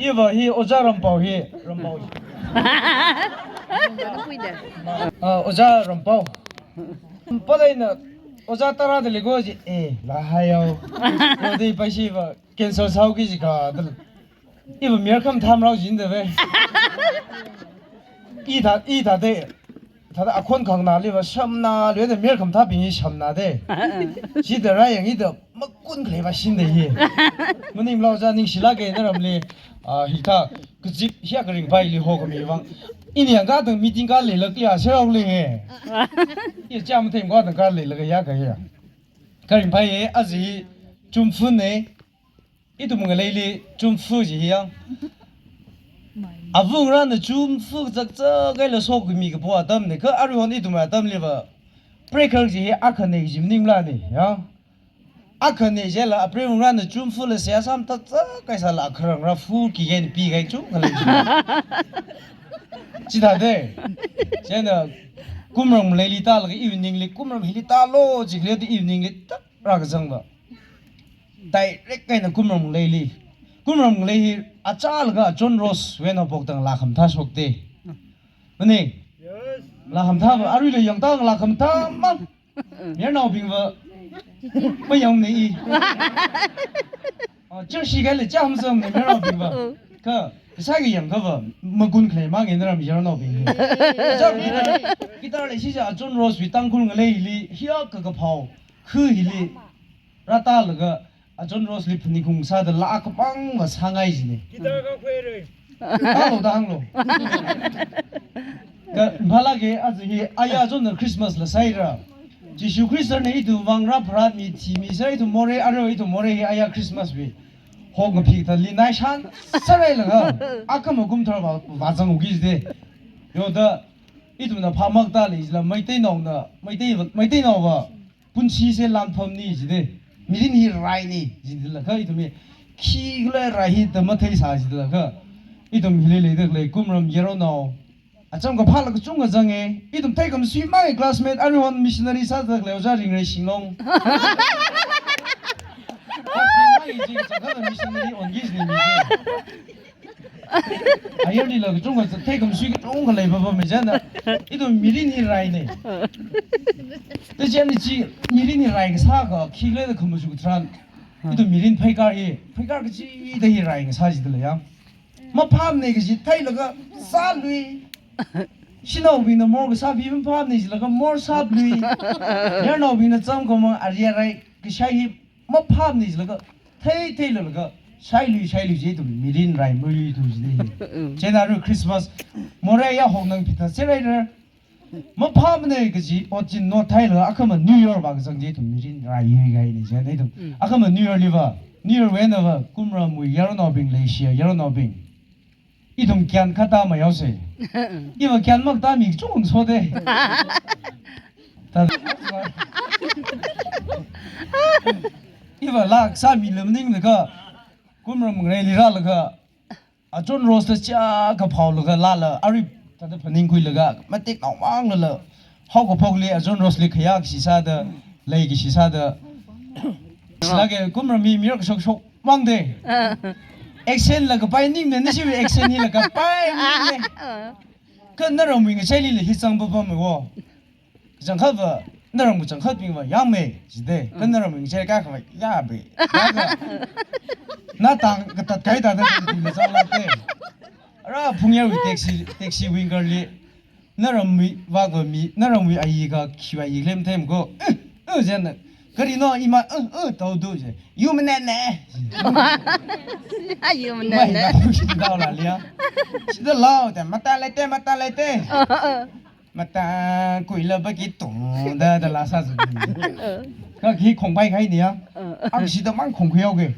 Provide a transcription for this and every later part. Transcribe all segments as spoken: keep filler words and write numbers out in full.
Iva hi Oja Rampao hi, Rampao. Ah, Oja Rampao. Padaina Oja Tara da lego ji, eh, la hayao. Yo dei pa shi va cancel sao ki ji ka da. Iva mir khamathā rao jin da ve. I thā, i thā de. Thāda akhon khangnāli va shamnā, loi da mir khamathābing hi shamnā de. Chida rāyang ida makun khalei va shin de hi. Maningla Oja ningshilāka naramli, ah, hithā kazip hiya karingpaili hokhami vang. Ini yang ka tang meeting ka leilak ya serao le he. I cha mathei ka tang ka leilak ya ka ya. Karingpai he, aja hi Chumfu ne. Ithum ngaleili Chumfu ji hi yang. Avungrana Chumfu zakzak kaila sokhami kapo atam ne, kha aruihon ithum atamli va. Prekar ji hi akhane ji maningla ne, ya. Akhane jila, apre vungrana Chumfu la seihā sāmathā zakzak kaisāla akharang ra fu ki gen pi gen chu khalei ji. Chithāda. Chieina kumram leili tālaga evening li, kumram hili tālo, jikle evening li tā rākazang va. Direct kaina kumram leili. Kumram lei hi achālaga John Rose wui naopok tang laa khamathā shokte. Mani? Laa khamathā va, aruila yangtā laa khamathā mang. Mayarnaobing va. Mayang ne i. Ah, church kaila cham zang ne mayarnaobing va. Kha, kasā ki yang ka va, makun khalei mang naram mayarnaobing. Cham guitar, guitar lei shi ja John Rose wui Tangkhul ngaleili, hiya ka kaphao, khu hili. Rātālaga, a John Rose li phaningung sāda laa khamang va sāngai jine. Guitar ka khuirei. Hānglo da hānglo. Ka, phalāka aja hi, aya John na Christmas la sāhaira. Jishu Khristana ithum vang rāpharāmi thimi sā ithum morei, arui ithum morei hi aya Christmas wui. Hok ngaphik thāli naishan sārailaga. Akhama kumthar va, vāzang uki jide. Yoda, ithumna phamak tāli jila, Meiteinaona, Meitei, Meiteinao va. Punshi se lanpham ni jide. Mirin hi rai ni jidalakha ithum hi. Khi khala rai hi da matheisā jidalakha. Ithum hili leida khalei kumram yaronao. Acham kaphāla kachungkha zange. Ithum theikhamsui mai classmate aruihon missionary sāda khalei Oja Ringrei Shinglong. Classmate mai ji changkha missionary onki jine mi ji. Ayarlila kachungkha theikhamsui kachungkha leipapam mi jana. Ithum mirin hi rai ne. Te jana chi mirin hi rai kasā ka, khi khala da khamashung tharan. Ithum mirin pheikar hi, pheikar kachida hi rai kasā jidalei ya. Mapham ne kaji theilaga sālui. Shanaobingna mor kasā pi mapham ne jilaga mor sālui. Yarnaobingna cham khamang aria rai kashai hi mapham ni jilaga, thei theilaga, shailui shailui ji ithum mirin rai mui tu ji. Chieina aru Christmas, morei ya hong nang pita serairar. Mapham ne kaji, ot jin no theilaga, akhama New Year va kazang ji ithum mirin rai yui gai ni chieina ithum. Akhama New Year li va, New Year wui eina va, kumramwui yaronnaobing leishiya, yaronnaobing. Ithum kyan kata mayaose. Iva kyan makata mi chung so de. Ta-, iva laa kasā mi lam ning laga, kumram ngarei li rālaga, a John Rose ta cha kaphaolaga lala, arui thāda phaningkhuilaga, matek naomang lala, haokaphokli a John Rose li khayā kashi sāda, lei kashi sāda. Silāka kumram mi mir kashok shok mang de. Ah. Accent la kapai ning ne, nashi accent hila kapai ning ne. Ah. Kha naramwui ngachailila hi zangpapam wo. Zangkhava, naram kachangkhatbing va yangme, jide. Kha naramwui ngachai kakha va yabe. Kha, na tang katat kai ta da, na zangla de. Ara phungyarwui taxi, taxi winger li. Naramwui vak va mi, naramwui ayi ka khiwui ayi khalem them ko. Eh, eh, jen na. Karino ima, eh, eh, tau du je. Yu manane. Yu manane. Mai na shi dao la lia. Shida lao te, mata leite, mata leite. Mata kuila baki tung da da la sa zu. Ka khi khongpai khai ni ya. Ang shida mang khongkhui yao ke.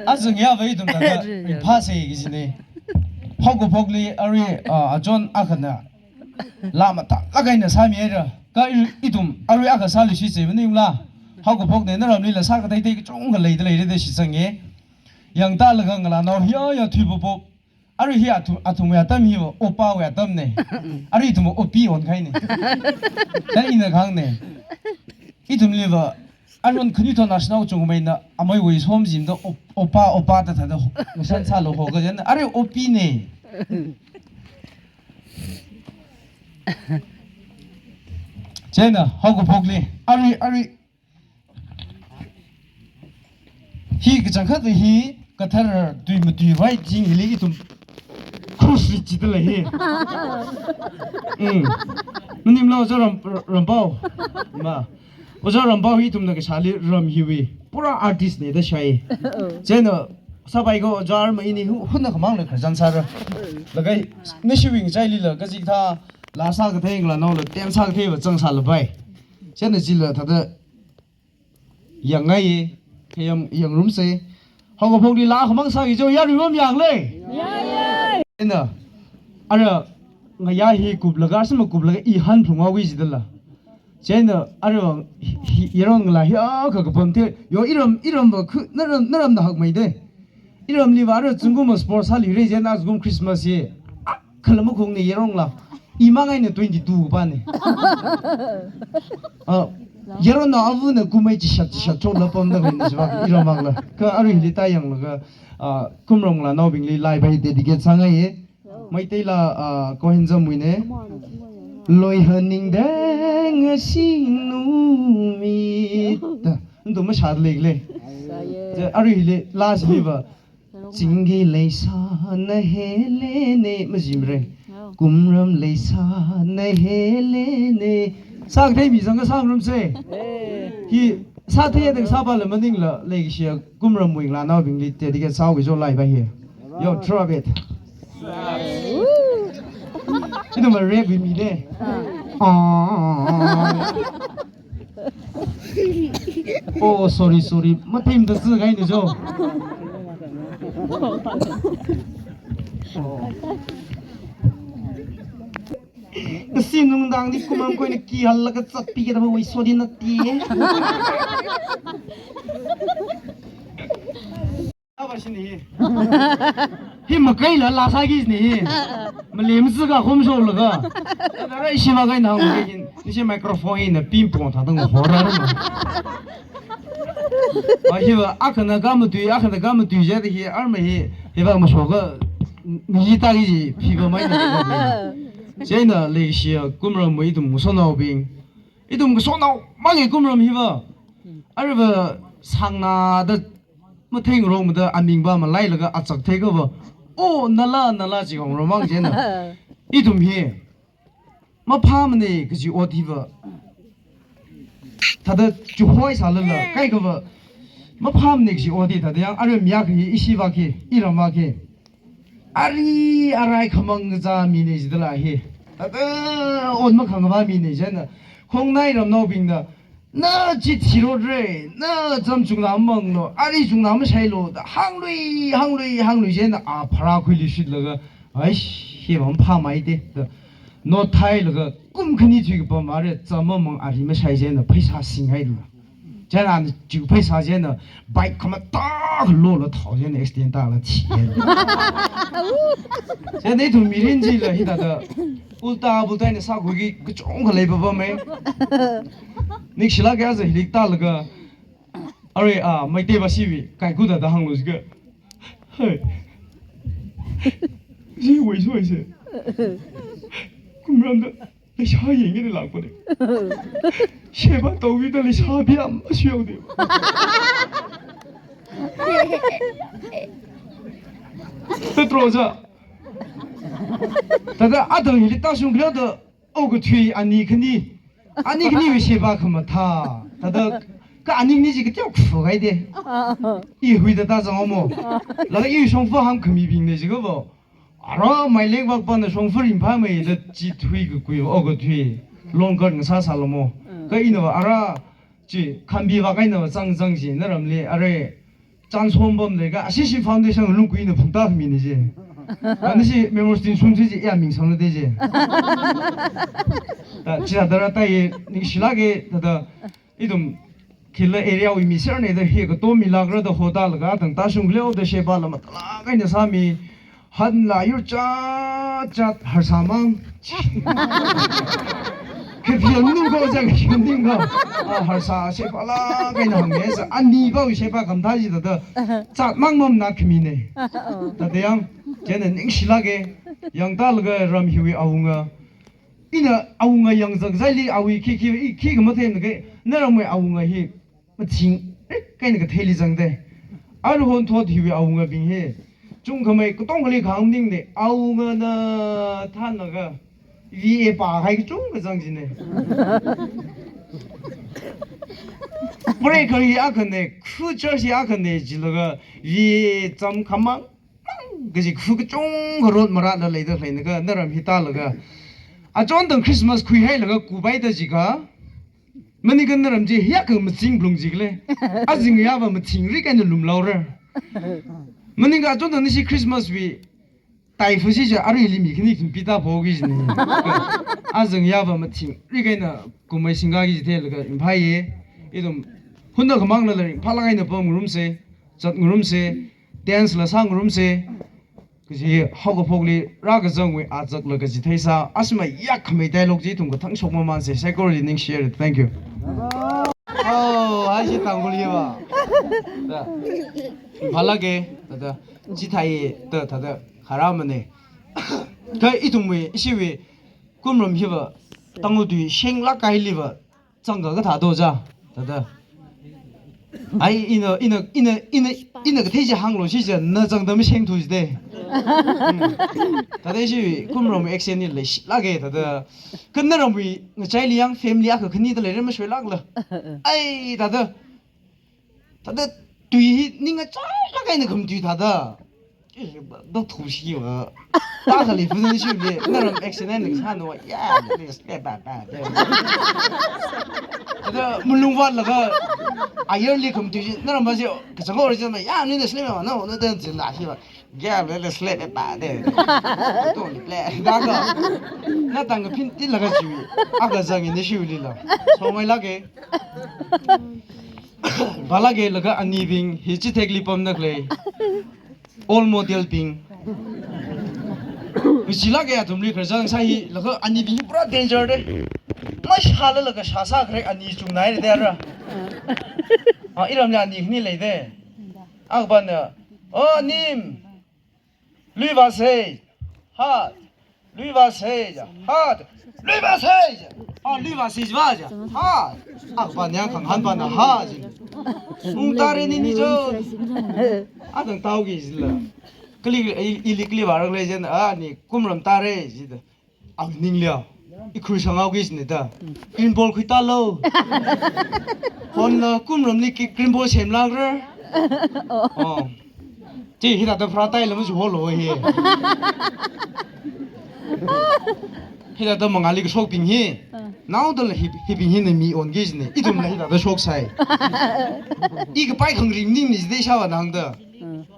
Azung ya va ithum ta ka ringphāse kajine. Haokaphokli arui, ah, a John akhana. Laa mathālāk eina sāmihaira. Kha i-, ithum arui akha sālushi se maningla. Haokaphok ne naramlila sākathei thei kachungkha leida leira da shitsanga. Yangtālaga ngalānao hiya ya thuipapop. Arui hi athu-, athumwui atam hiva, opawui atam ne. Arui ithum opi onkhaine. Kha ina kahāng ne. Ithumli va, Aruihon khanuithot naoshinao chungmeina ameiwui somzimda op-, oppa, oppa da thāda ho-, ngashan sālu ho kajina, arui oppine. Chieina, haokaphokli, arui, arui. Hi kachangkhat hi, kathar tui matui vai jing hili ithum. Cruise li chida lei hi. Mm. Maningmala Ojā Ram-, Rampao. Ma. Ojā Rampao hi ithumna kashāli ram hiwui. Pura artist ne da shai. Chieina, sāpai ko Ojā Armai ini hu-, huna khamang le kharjan sāra. Laga, nashiwui ngachailila, kaji kathā, laa sākathei ngalānaola, ten sākathei va chang sālapai. Chieina chila thāda, yangngai, khayang, yangrumsa. Haokaphokli laa khamang sāki jo, yaruiwui vang yangle. Ina, ara, ngayā hi kuplaga, sima kuplaga, i han phlung awui jidala. Chieina, ara, hi, hi, yaron ngalā hi, ah, ka kapam the, yo iram, iram va khu, naram, naram da hakmei de. Iramli va ara zingkum sport sāli re, chieina zingkum Christmas hi. Ah, khala makhung ni yaron la. Imang eina twenty-two pa ni. Ah, yaronnao avana kumai chishat chishat chotla pamda kahaina jiva iramang la. Kha aruihili ta yanglaga, ah, kumram ngalānaobingli laipai dedicate sāngaiye. Meiteila, ah, Kohenjamwui ne. Loihaningda ngasi numit. Da, ndu mashad legle. Aruihili last liva. Chingki leisāna helene, majimre. Kumram leisāna helene. Sākathei mi zanga sāngarumsa. Hi, sāthei da sāpala maningla, leikashiya kumramwui ngalānaobingli dedicate sāki jo laipai hi. Yo, drop it. Ina ma rap mi de. Ah. Oh, sorry, sorry. Mathemda zikahaina jo. Ngasi nungdang ni kumram koina kihalaga zatpi kida wui sorry nati. Ava shini hi. Hi makaila laa sāki shini hi. Malem sika khum sholaga. Ara ishi makaina hong ke hin. Nishi microphone ina ping pong thāda ngahorarma. Ah, hiva akhana kamatui, akhana kamatui jida hi, arma hi, hiva mashoka, ngi ta ki ji, hiva mai na. Chieina leishiya kumramwui ithum ngasotnaobing. Ithum ngasotnao, mangi kumram hiva. Arva sāngna da matheng rong da aming va malailaga achak thei kava. Oh, nala, nala chi hong romang chieina. Ithum hi. Maphāmane kaji ot hiva. Thāda chuhoi sālala, kai kava. Maphāmane kaji ot hi thāda yang, arui miya kahi, ishi va ki, iram va ki. Ari, arai khamang kaja mi ne jidala hi. Thāda, ot makhang va mi ne chieina. Khongnai ramnaobingna. Na chi thirot re, na cham chungna manglo, ari chungna mashailo, da hānglui, hānglui, hānglui chieina, a phara khuili shitlaga, aish, hi va maphāmei de, da, note thailaga, kum khani chi kapam are, cham mamang ari mashai chieina, pheisā singhaila. Chieina ana chi pheisā chieina, bike khamatā lola thao chieina, accident tāla thi chieina. Chieina ithum mirin chila hithāda, ulta, ulta eina sākhuiki, kachungkha leipapamei. Ningshilāka aja hilik tālaga. Arui, ah, Meitei va shiwui, kaiku thāda hānglu jiakha. Hai. Shi wui shi wui shi. Kumramda, leisha yangda lākpane. Sheba tawida leishabi amashu yaode. Tatro ja. Thāda adang hili tāshung khaleoda, okathui ani khani. Ani khaniwui sheba khamathā. Thāda, ka ani khani chi kateo khuhaide. I huida tāzang omo. Laga i shongfa hāngkhamibing ne jiakha va. Ara mailek vakpana shongfa ringphāmeida chi thuikakhui va, okathui. Long cut ngasā sālu mo. Ka ina va ara chi khambi vak eina va zang zang chi naramli are. Chānsom pamlei ka, ashishi foundation lungkuina phungta khami ni je. Ani shi memories tin sum si je, ya ming sang de je. Ta, chithāda rātaiye, ningshilāka, thāda, ithum, khila area wui mi ser ne da hi kato milākra da hoda laga, tang tāshung leoda sheba la matalāk eina sāmi, hanla yur chat chat harsāmang. Fiel ningko, zang fiel ningko. Ah, harsā sheba la kaina hāngngai sa. Ani bau sheba kamtha ji thāda. Chat mang mam na khami ne. Thāda yang, chieina ningshilāka. Yangtālaga ram hiwui awunga. Ina awunga yangzak zaili awui khi khi, i khi kamathei na ke. Naramwui awunga hi. Mathing, eh, kaina katheili zangda. Aruihon thot hiwui awungabing hi. Chungkhamei katongali khangning ne, awungana thanlaga. V A pāhai kachungkha zang jine. Pray kali akhane, khu church akhane, jilaga, V A cham khamang, mang, kaji khu kachungkha road maratla leida leinaga, naram hi tālaga. Achon tang Christmas khuihailaga kubai da jiakha. Maningakha naram chi hiyākha maching blung jikle. Azing yava maching ri kaina lumlaura. Maningakha achon tang nashi Christmas wui taifu shi ja aruili mi khani khun pita phoki jine. Azing yava maching ri kaina kumei singkaki ji theilaga imphai ye. Ithum hunda khamangla laring phala kaina pam ngarumse, chat ngarumse, dance la sā ngarumse. Kaji haokaphokli rākazangwui azakla kaji theisā, asima yakkhamei dialogue chi ithum kathang shok mamanse, saikorali ningshihaira. Thank you. Oh, hai shi Tangkhulli va. Da. Phalāka, thāda. Chithāi, da, thāda. Kharāmane. Kha ithumwui, ishiwui, kumram hiva, Tangkhul tui shenglāk kailiva. Zangkha kathā do ja, thāda. Ai, ina, ina, ina, ina, ina kathei chi hānglu shi ja, na zangda mashengthu jide. Hmm. Thāda shi kumram accent hi leishilāka, thāda. Kha naramwui ngachaili yang family akha khani da leira mashoilākla. Ai, thāda. Thāda tui hi ning achailāk eina khamatui thāda. Dok thushi va. Pākhali phun shi le, naram action eina sāna va. Ya, this, ba, ba, ba, ba. Thāda malung vātlaga, ayarli khamatui, naram va shi, kachang original va, ya, nina slap va, no, no, dan zin la shi va. Gap le, le, slap ba, de. Don't play. Daga. Na tang phin tilaga shi. Aga zang ni shi lila. So mai lage. Phalāka laga anibing, hi chithekli pamda khalei. Old model bing. Machilāka athumli khararchān sāhailaga anibing pura danger de. Mashālalaga shāsā kharek ani chungnaira de ra. Ah, iramli ani khani leide. Akabana, "Oh, nim. Luivāse, ha, luivāse, ha, luivāse, ha, luivāse, va, ha." Akabana yang khangahānpana ha ji. Ungtāra nini jo. Atang taoki jila. Kali, i, ili kali vāra khalei jen, ani kumram tāra jida. Ang ningli ya. Ikhui sangao ki jine da. Green ball khuitālu. Hon la kumramli ki green ball semlākra. Oh. Chi hithāda phara tai lama ju holo hi. Hithāda mangāli kashokbing hi. Naodala hi, hibing hina mi onki jine. Ithumla hithāda shoksai. I kapai khangaring ning ni jide ishāvāna hāngda.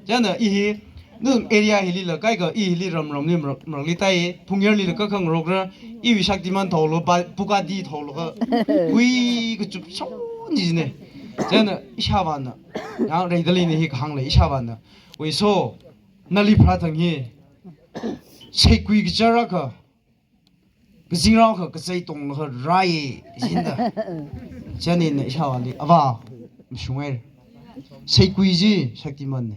Chieina i hi, nathum area hilila kaikha i hili ramramli marak, marakli tai, Phungyarlila kakhangarokra, iwui Shaktiman tholo, ba, Bugatti tholo ka, hui kachup shon jine. Chieina ishāvāna, yang reidalei ni hi kahāngla ishāvāna. Wei so, nali phara thang hi, seikui kachara ka, kazingrao ka kachai tonglaga rai jinda. Chieina ishāvāli, "Avā, mashungai. Seikui chi Shaktiman ne.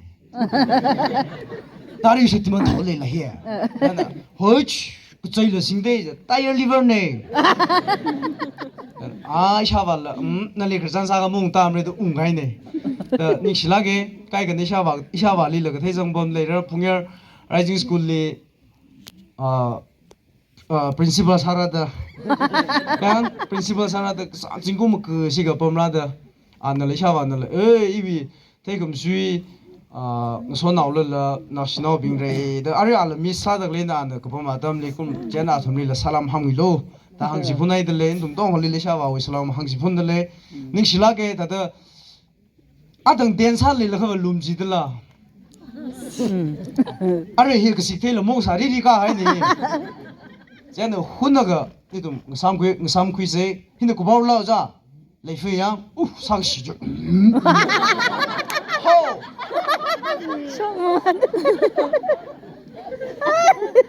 Tari Shaktiman thole la hi." Chieina, "Hoch, kachaila singde, tire lever ne." Ah, ishāvāla, "Mm, nali khararchān sākha maungtāmara," da unghaine. Da ningshilāka, kaikhana ishāvā, ishāvālila kathei zangpam leira, Phungyar Rising School li, ah, ah, principal sārada. Kan principal sārada, sa zingkum kashika pamrada. Anala ishāvānala, "Eh, iwui, theikum sui, ah, ngasotnaolala, naoshinaobing rei," da, arui ala miss sāda khaleina ana kapam atamli kum, chieina athumlila salam hāngmilu. Da hāngchiphun haidalei, nathum tongkhalila ishāvāwui salam hāngchiphundalei. Ningshilāka, thāda, atang dance sālila kha lumjidala. Arui hi kasik theila mong sāriri kahai ni. Chieina hunakha, ithum ngasāmkhui, ngasāmkhuise, hina kubaola ja. Leifei yang, uh, sangshi ju. Ho! Shokman.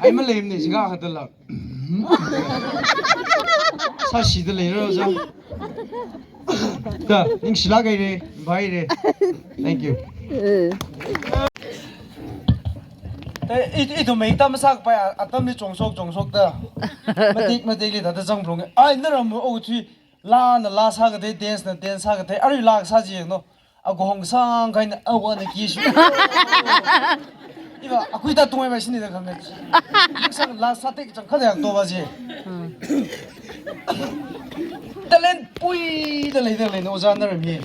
Ai maleimane jiakha dala. Sāshida leira, ojā. Da, ningshilāk haira, bye haira. Thank you. Eh, i, ithum meitā masākapai, a, atamli chongshok, chongshokda. Matik, matikli thāda zangphalunga. Ai, naram okathui, laa na laa sākathei, dance na dance sākathei, arui laa sā chi yanglu. Akhong sangkahai eina awo na kishi. Iva, akui ta tungwui mai shini da khangai. Sang laa sāthei chang kada yang towa chi. Talent puida leida leina ojā naram hi.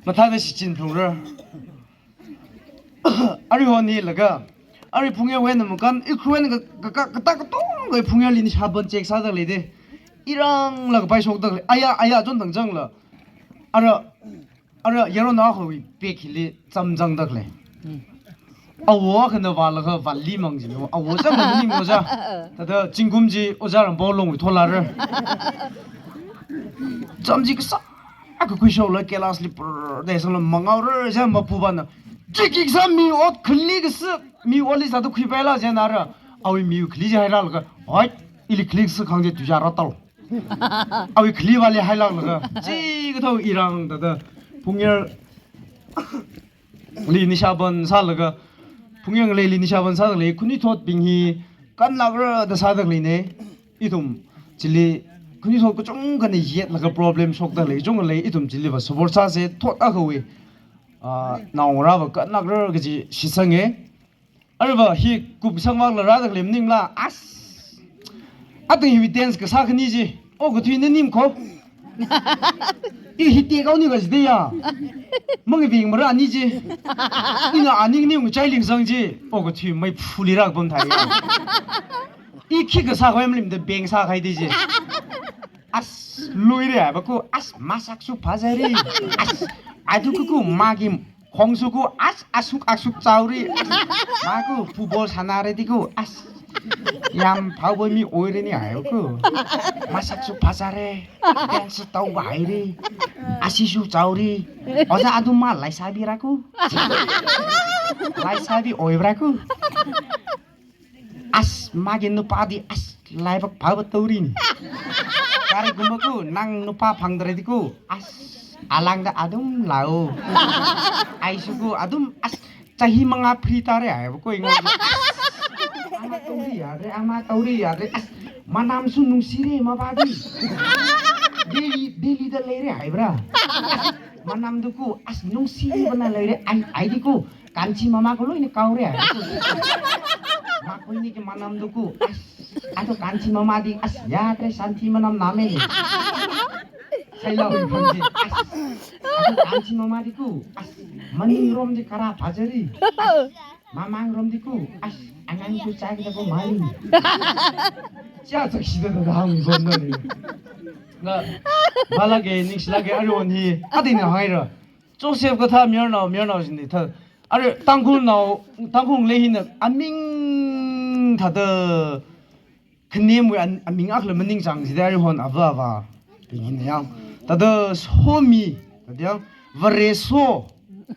Mathāda shichinphalungra. Arui hon hi laga. Arui phungyarwui eina makan, Ukhrulwui eina ka, ka, ka, katā katonga phungyarli nishaban check sāda leida. Iranglaga paishokda lei. Aya, aya chon tangchangla. Ara, ara, yaron akhawui bag hili cham zangda lei. Awo akhana vālaga vāli mang jina. Awo chang mang ni ojā. Thāda zingkum chi ojā Rambo Longwui tholara. Cham chi kasā kakhuishokla class li prr da sangla mangaora, ojā mapupana. Chiki kasā mi ot khali kasā, mi otli sāda khuipaila jina ara. Awui mi khali chi hairalaga, "Oi, ili khali kasā khang chi tuja ra tal." Awui khali vāli hailāklaga, chikathā irang thāda. Phungyarli nishaban sālaga, phungyar ngaleili nishaban sāda lei, khanuithotbing hi kanlākra da sāda leina. Ithum chili khanuithot kachungkhana yetlaga problem shokda lei, chungkha lei, ithum chili va support sāsa, thot akhawui, ah, naongarā va kanlākra kaji shitsanga. Arva hi kupsang vangla rāda lei maningla, as. Athang hi dance kasā khani chi. Okathui na nim kho. I hi tekhaoni kaji da ya. Mangving mara ni chi. Ina aning ni ngachai lingsang chi. Okathui maiphuli rākapam thai ya. I khi kasā khavai malimda beng sākahai da chi. As, luira ba ko, as, masaksu phazāra. As, adu kuku magi Khongsuku as asuk asuk chaora. Maku football sānaradiku as yam power mi oirani haiku. Masaksu phazāra. Dance tau haira. Asisu chaora. Oja aduma laisabiraku. Laisabi oibraku. As magi nupadi as laibak phava taurin. Karigumbaku nang nupa phangdaradiku as alangda adum lao. Aisuku adum as chahi manga free tare haibaku inga. Ama tauri yadre, ama tauri yadre. As manamsu nungsira mapadi. Delhi, Delhi da leira haibra. Manamduku as nungsibana leira ai, aidiku. Kanchi mama ko loina kaore ai. Makuini ke manamduku as. Ato kanchi mamadi as yadre santi manam name. Sailao kanchi as. Ato kanchi mamadiku as. Maningromdi kara phazāra. Mamangromdiku as. Anganku chakida ko mai. Cha chakshida da hang zonna ni. Nga, bala ke, ningshila ke, aruihon hi, adina haira. Joseph kathā mayarnao, mayarnao jin ni thā. Arui Tangkhulnao, Tangkhul ngalei hina aming thāda khanemwui an-, aming akhala maningchang jida aruihon ava ava. Bing hina yang. Thāda Somi, thāda yang Vareso,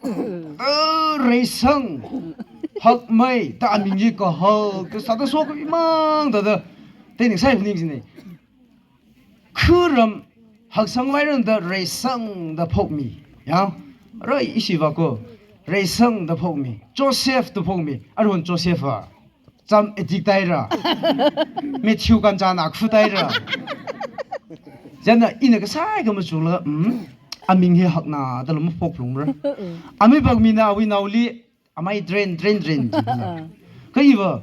thāda Reisang, Hakmei, thā aming ji kahao, kasā thāda so kavimang thāda. Tei ningsai phaning jin ni. Khuram Haksang Vairan da Reisang da phokmi. Ya. Roi ishi va ko. Reisang da phokmi. Joseph da phokmi. Aruihon Joseph va. Cham edik taira. Matthew kanchana khu taira. Jana ina kasai ka machula, mm, aming hi hakna da lama phok lung ra. Ami bak mina awui naoli amai drain, drain, drain. Ka iva.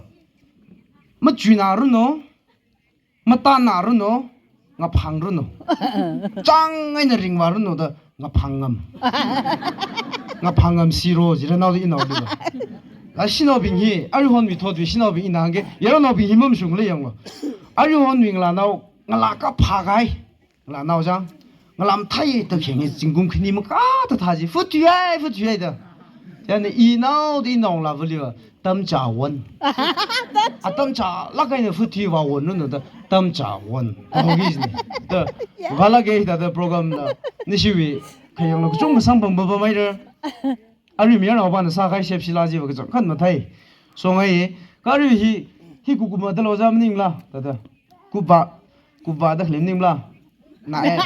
Machuna runo. Matana runo, ngaphang runo. Chang eina ringva runo da ngaphang ngam. Ngaphang ngam siro, jira nao da inao da. La shinaobing hi, aruihonwui thotwui shinaobing ina hangge, yaranaobing hi mamshung le yanglo. Aruihonwui ngalānao, ngalā kaphā kahai. Ngalānao jang. Ngalam thai ta kheng zingkum khani maka ta thaji. Futui ai, futui ai da. Yana inao da inao la vali va. Tamcha won. A tamcha lakai na futui va won no da. Tamcha won. Hogis ni. Da. Vala ke da da program na. Nishiwi. Kayang lo chung sang bang bang mai da. Arui mayarnao bana sākahai shep shila ji va kachang khan mathei. Songai. Ka arui hi. Hi kukuma da lo ja maningla. Da da. Kuba. kupvāda khalei maningla? Nai.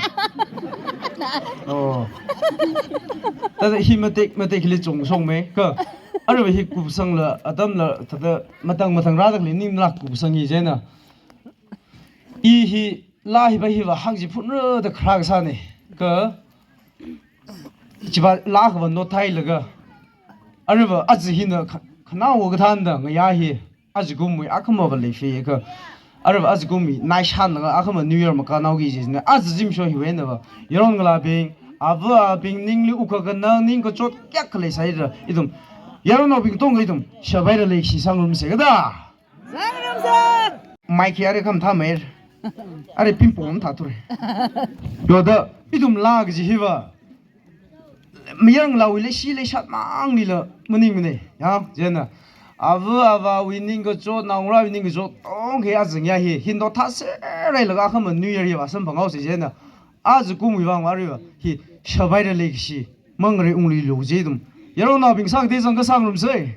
Oh. Thāda hi matek, matek hili chungshongmei. Kha, aruiva hi kupsangla, atamla, thāda matang matang rāda khalei maningla kupsang hi chieina. I hi, laa hiva hiva hak chi phunrada kharā kasāna. Kha, chiva laa kava nothailaga. Aruiva aja hina kha-, khanaowa kathānda ngayā hi. Ajakumwui akhamava leishiakha. Aruiva ajakumwui naishanlaga akhama New Year makānaoki jina. Aja zimiksho hiwui einava. Yaron ngalābing, avābing ningli wukkhanang, ningkachot kayākha leisāra. Ithum. Yaronnaobing katonga ithum. Shabaira leikashi sāngarumsa kada. Sāngarumsa. Mai khi are khamathā maira. Are ping pong mathāthura. Yoda, ithum laa kaji hiva. Mayarngalāwui leishi leishat manglila maningmana. Ya, chieina. Avā avāwui ningkachot, naongarāwui ningkachot, tongkha aja ngayā hi, hi nothāserhailaga akhama New Year hiva samphanghaosa chieina. Ajakumwui vang aruiva, hi shabaira leikashi, mangareiungluilu chi ithum. Yaronnaobing sākatei zangkha sāngarumsa.